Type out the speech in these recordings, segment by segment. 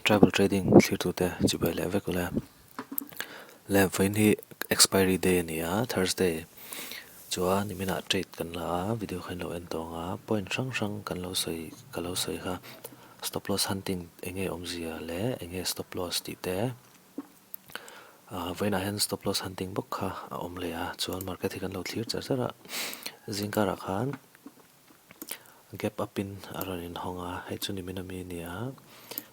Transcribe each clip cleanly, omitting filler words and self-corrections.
Tribal Trading thlirtute chibai leh vek ula. Le vawiin hi expiry day a ni a, Thursday chuan niminah trade kan la a, video kha in lo en tawng a, point hrang hrang kan lo sawi ka lo sawi kha stop loss hunting eng nge awmzia leh eng nge stop loss tih te ah vawiinah hian stop loss hunting bawk kha a awm leh a, chuan market hi kan lo thlir char char a, zingkarah khan. Gap up in a rawn inhawng a, hei chu nimin ami a ni a,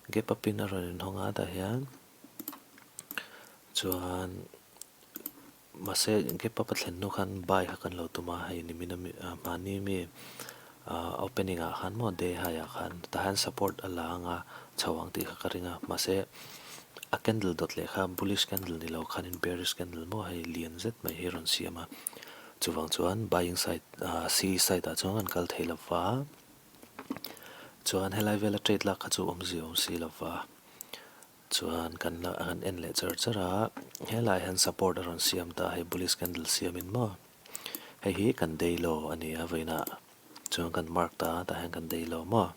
gap up in a rawn inhawng a tah hian chuan mahse gap up a thlen hnu khan buy kha kan lo tum a, hei nimin ami ah mahni mi ah opening ah khan maw day high ah khan tah hian support a la ang a chho ang tih kha ka ring a, mahse a candle dawt leh kha bullish candle ni lo khanin bearish candle maw hei lian zet mai hi a rawn siam a. Chuvang chuan buying side ah sea side ah chuan kan kal thei lo va, chuan helai vela trade lak kha chu awmzia awm si lo va, chuan kan la kan en leh char char a, helai hian support a rawn siam ta hei bullish candle siam in maw, hei hi kan day low a ni a vawiinah chuan kan mark ta a tah hian kan day low maw,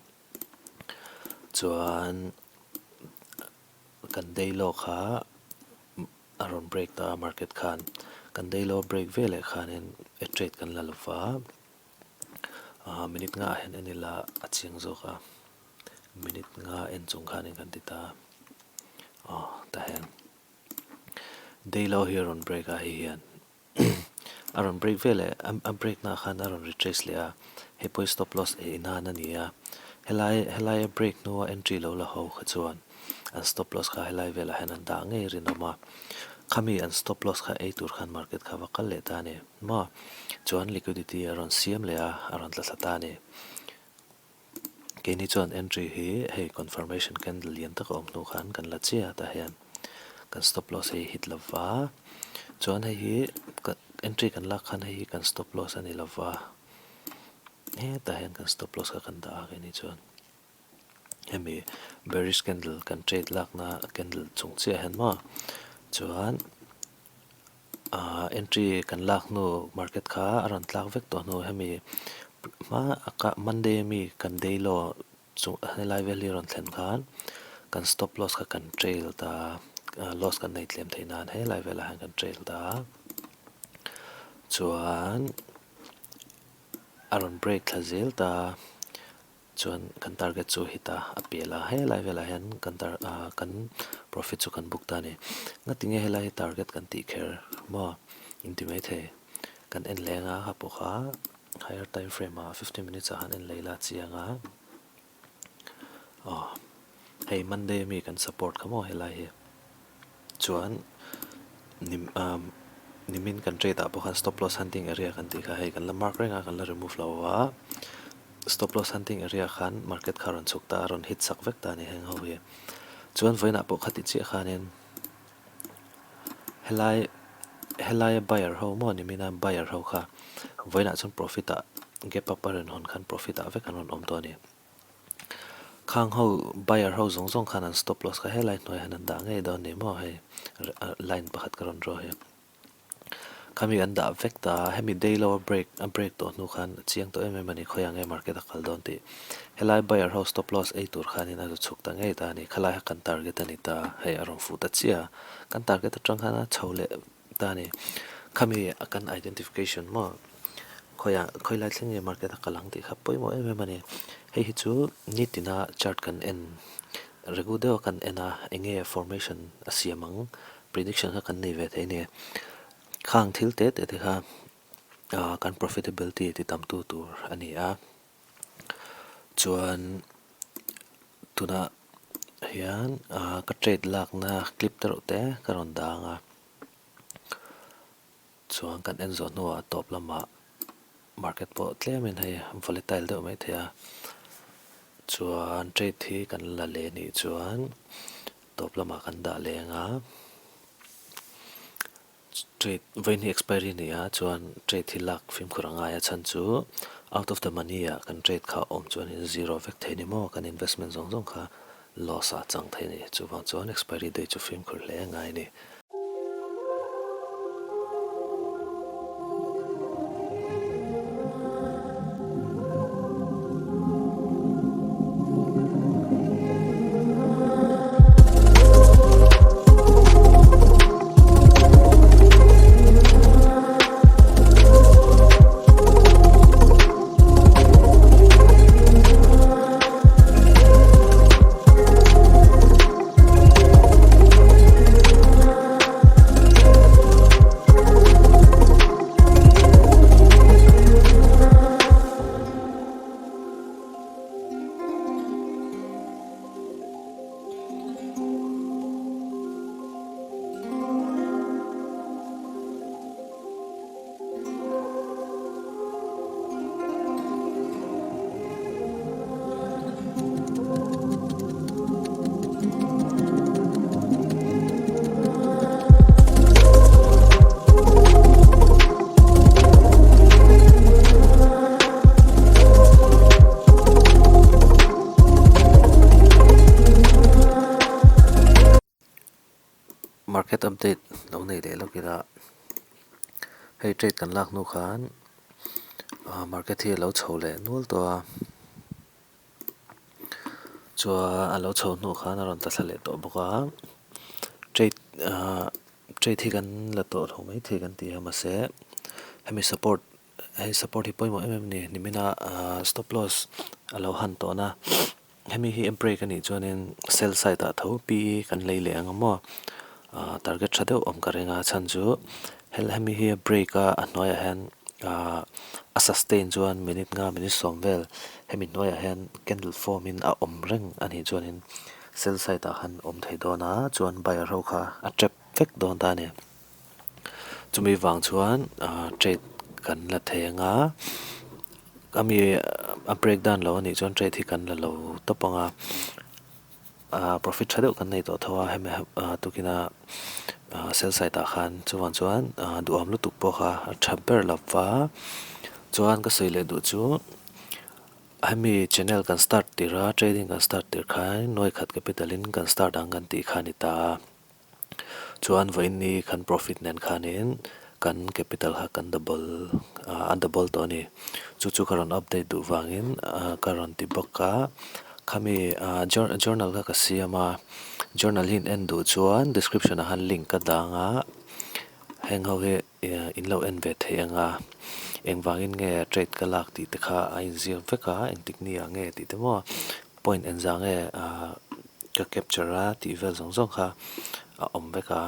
chuan kan day low kha. A rawn break ta a market khan kan day low a break veleh khanin e trade kan la lova ah minute nga ah hian en ila a chiang zawk a minute nga en chung khanin kan ti ta aw tah hian day low hi a rawn break a hei hian a rawn break veleh a break na khan a rawn retrace leh a hei pawh hi stop loss ei nan a ni a helai helai a break hnua entry lo la ho kha chuan an stop loss kha helai velah hian an dah ngei rinawm a khami an stop loss kha ei tur khan market kha va kal leh ta a ni maw chuan liquidity a rawn siam leh a a rawn tla thla ta a ni. Keini chuan entry hi hei confirmation candle lian tak a awm hnu khan kan la chiah a tah hian kan stop loss hi hit lo va chuan hei hi entry kan lak khan hei hi kan stop loss a ni lo va hetah hian kan stop loss kha kan dah a keini chuan hemi bearish candle kan trade lakna candle chung chiah hian maw chuan. Ahh entry kan lak hnu market kha a rawn tlak vek tawh hnu hemi hma Monday ami kan day low chu helai vel hi a rawn thlen khan kan stop loss kha kan trail ta a loss kan nei tlem theih nan helai velah hian kan trail ta a chuan a rawn break thla zel ta a. Chuan kan target chu heta a pial a, helai velah hian kan tar ah kan profit chu kan book ta a ni. Ngatinge helai hi target kan tih kher maw inti maithei kan en leng a kha pawh kha higher time frame ah 15 minutes ah khan en leh ila chiang a aw hei Monday ami kan support kha maw helai hi chuan nim ah nimin kan trade ah pawh khan stop loss hunting area kan tih kha hei kan la mark reng a kan la remove lo a. Stop loss hunting area khan market kha a rawn chhuk ta a, a rawn hit sak vek ta a ni heng ho hi. Chuan vawiinah pawh khati chiah khanin helai helaia buyer ho maw ni mina buyer ho kha vawiinah chuan profit ah gap up a rawn hawn khan profit ah vek an rawn awm tawh a ni. Khang ho buyer ho zawng zawng khan an stop loss kha helai hnuaiah hian an dah ngei dawn a ni maw hei line pakhat ka rawn draw hi. Khami an dah vek ta a, hemi day lo a break a break tawh hnu khan a chiang tawh em em a ni, khawiah nge market a kal dawn tih. Helai buyer ho stop loss ei tur khanin a zu chhuk ta ngei ta a ni, khalai kha kan target a ni ta, hei a rawn fuh ta chiah a, kan target atang khan a chho leh ta a ni. Khami a kan identification maw khawiah khawilai thleng nge market a kal ang tih kha pawimawh em em a ni. Hei hi chu nitina chart kan en regu deuh a kan en a, eng nge formation a siam ang Prediction kha kan nei ve thei a ni. Khang thil te te te kha ah kan profitability ti tam tu tur a ni a. Chuan tunah hian ah ka trade lakna clip te reuh te ka rawn dang a. Chuan kan en zawh hnuah tawp lamah market pawh tlemin hei volatile deuh mai thei a. Chuan trade hi kan la leh nih chuan tawp lamah kan dah leng a. Trade vawiin hi expiry a ni a chuan trade hi lak fimkhur a ngai a chhan chu out of the money ah kan trade kha awm chuanin zero vek thei ni maw kan investment zawng zawng kha loss ah chang thei a ni. Chuvang chuan expiry date chu fimkhur hle a ngai a ni. Market update lo nei leh lawk ila hei trade kan lak hnu khan market hi a lo chho leh nual tawh a chuan a lo chho hnu khan a rawn tla thla leh tawh bawk a trade ah trade hi kan la tawh lo maithei kan ti a mahse hemi support hei support hi pawimawh em em a ni nimina ah stop loss a lo han tawhna hemi hi a break a nih chuanin sell side ah tho P E kan lei leh ang maw ah target tha deuh awm ka ring a chhan chu hemi hi a break a a hnuaiah hian ah a sustain chuan minute nga minute sawm vel hemi hnuaiah hian candle form in a awm reng a nih chuanin sell side ah khan awm thei dawn a chuan buyer ho kha a tap vek dawn ta a ni. Chumi vang chuan trade kan la thei ang a, a mi a break dan lo a nih chuan trade hi kan la lo tawp ang a, profit tha deuh kan nei tawh tho a hemi tukina sell side ah khan chuvang chuan duham lutuk pawh kha a tha ber lo va, chuan ka sawi leh duh chu hemi channel kan start tir a trading kan start tir khan nuai khat capital in kan start ang kan tih kha a ni ta a. Chuan vawiin ni kan profit nen khanin kan capital kha kan double ah a double tawh a ni. Chu chu ka rawn update duh vangin ah ka rawn ti bawk a. Khami ah journal kha ka siam a, journal hi in en duh chuan description ah khan link ka dang a, heng ho hi in lo en ve thei ang a. Engvangin nge trade ka lak tih te kha a inziak vek a, engtik ni ah nge tih te maw point engzah nge ah ka capture a tih vel zawng zawng kha a awm vek a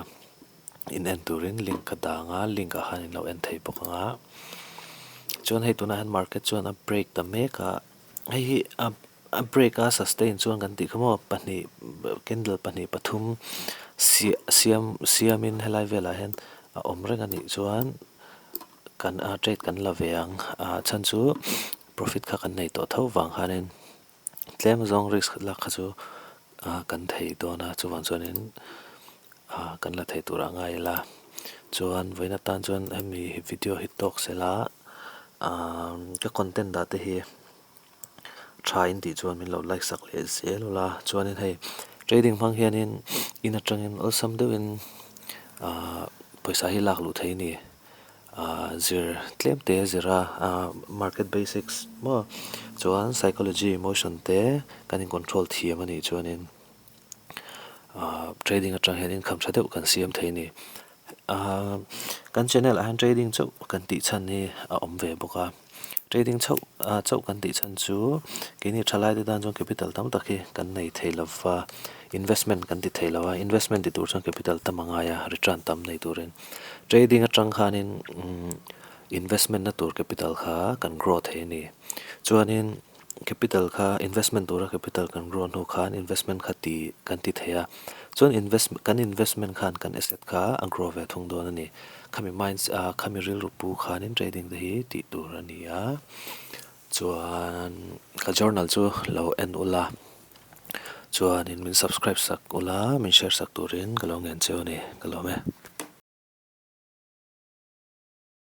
in en turin link ka dang a link ah khan in lo en thei bawk ang a chuan hei tunah hian market chuan a break ta mek a hei hi a a break a sustain chuan kan tih kha maw pahnih candle pahnih pathum siam siamin helai velah hian a awm reng a nih chuan kan a trade kan la ve ang a chhan chu profit kha kan nei tawh tho vang khanin. Tlem zawng risk lak kha chu kan thei dawn a, chuvang chuanin kan la thei tur a ngai ila. Chuan vawiin atan chuan hemi video hi tawk sela ka content dah te hi tha in tih chuan min lo like sak leh zel ula. Chuanin hei trading hmang hianin in atangin awlsam deuhin pawisa hi lak luh thei a ni. Zir tlem te zir a market basics maw chuan psychology emotion te kan in control thiam a nih chuanin trading atang hian income tha deuh kan siam thei a ni. Kan channel ah hian trading chauh kan tih chhan hi a awm ve bawk a. Trading chauh chauh kan tih chhan chu keini thalai te tan chuan capital tam tak hi kan nei thei lo va, investment kan ti thei lo a, investment ti tur chuan capital tam a ngai a, return tam nei turin. Trading atang khanin investment na tur capital kha kan grow thei a ni. Chuanin capital kha investment tura capital kan grow hnu khan investment kha ti kan ti thei a, chuan invest kan investment khan kan asset kha a grow ve thung dawn a ni. Khami minds ah khami rilru pu khanin trading te hi tih tur a ni a, chuan ka journal chu lo en ula, chuanin min subscribe sak ula min share sak turin ka lo ngen cheu a ni, ka lawm e.